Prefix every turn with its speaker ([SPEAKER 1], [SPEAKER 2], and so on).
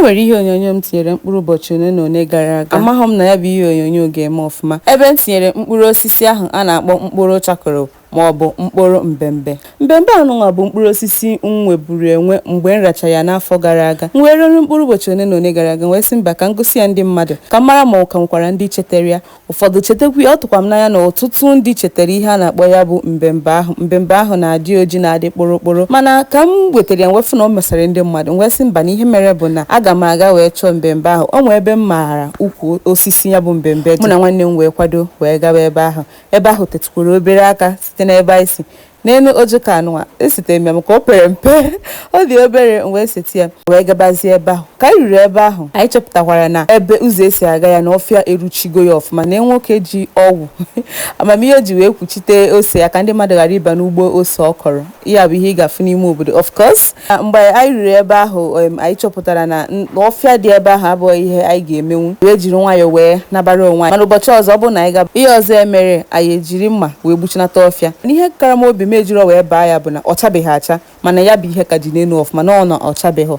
[SPEAKER 1] Nwere ihe onyonyo m tinyere mkpụrụ ụbọchị ole na ole gara aga. Amaghị m na ya bụ ihe onyonyo ga-eme ọfụma. Ebe m tinyere mkpụrụ osisi ahụ a na-akpọ mkpụrụ chakoro maọbụ mkpụrụ mbembe. Mbembe anụnwa bụ mkpụrụ osisi m nweburu enwe mgbe m racha ya n'afọ gara aga. M wee ruru mkpụrụ ụbọchị ole na ole gara aga wee sị mba, ka m gosi ya ndị mmadụ, ka m mara ma ọ ka nwekwara ndị chetara ya. Ụfọdụ chetakwa ya. Ọ tụkwa m n'anya na ọtụtụ ndị chetara ihe a na-akpọ ya bụ mbembe ahụ. Mbembe ahụ na-adị oji, na-adị kpụrụkpụrụ, mana ka m wetara ya wee fụ na ọ mesịrị ndị mmadụ, m wee sị mba, na ihe mere bụ na aga m aga wee chọọ mbembe ahụ. O nwee ebe m maara ukwu osisi ya bụ mbembe dị. Mụ na nwanne m wee kwado wee gawa ebe ahụ. Ebe ahụ tetụkwara obere aka site n'ebe anyị si n'elu ojoko anụnwa esitere m ya, maka o pere mpe, ọ dị obere. M wee seti ya wee gabazie ebe ahụ. Ka anyị ruru ebe ahụ, anyị chọpụtakwara na ebe ụzọ esi aga ya na ọfịa eruchigo ya ọfụma, na nwoke ji ọgwụ amamihe o ji wee kwuchite ose ya ka ndị mmadụ ghara ịba n'ugbo ose ọ kọrọ. Ihe a bụ ihe ị ga-afụ n'ime obodo, of course. Mgbe anyị ruru ebe ahụ, anyị chọpụtara na ọfịa dị ebe ahụ abụghị ihe anyị ga-emenwu, wee jiri nwayọọ wee nabara onwe anyị. Mana ụbọchị ọzọ, ọ bụrụ na anyị gaba ihe ọzọ emere, anyị ejiri mma wee gbuchinata ọfịa. Ihe kara m obi m ejiro wee baa ya bụ na ọ chabeghị acha, mana ya bụ ihe ka dị n'elu ọfụma na ọ na ọ chabeghị.